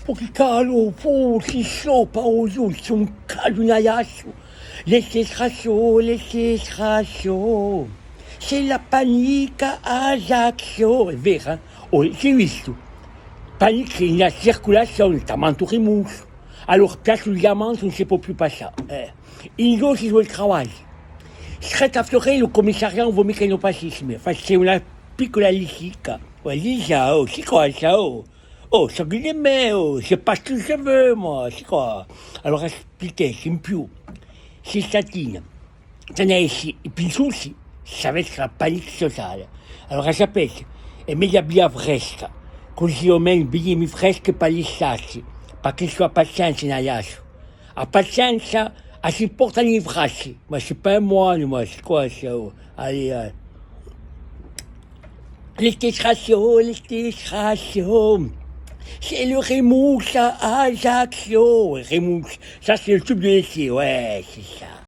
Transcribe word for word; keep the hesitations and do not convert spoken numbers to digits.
Pò chì calu, pò chì scioppa, o Diu, ci hè un calu in Aiacciu. Laissez-la chaude, laissez-la chaude. C'est la panique à Ajaccio. Hè vera, eh? Oh, ci hè vistu? Panique, hè una circulazione, tamantu rimusgiu. Allora, piazza u Diamante, ùn si pò più passà. Eh. In dui ci sò i travagli. Stretta Fiorellu, u cummissariatu, vole micca chì no passissi, ma face una piccula listica. Guarda, dice, oh, chì cosa, oh? Oh, ça guide mè, oh, c'est pas ce que je veux, moi, c'est quoi? Allora, spieghemu in più. Sta statina, ci n'hè i pinzusi, sapete chì hè a panique sociale. Allora, sapete, hè megliu a via fresca, cusì o menu vidimu freschi per l'istati, perchè ci hè a pazienza in Aiacciu. A pazienza, a si porta in i bracci, ma c'est pas moi, moi, c'est quoi, ça, oh? Allez, allez. Laissez-la chaude, laissez-la chaude. C'est le Remusca à Ajaccio. Remusca, ça c'est le tube de l'été, ouais, c'est ça.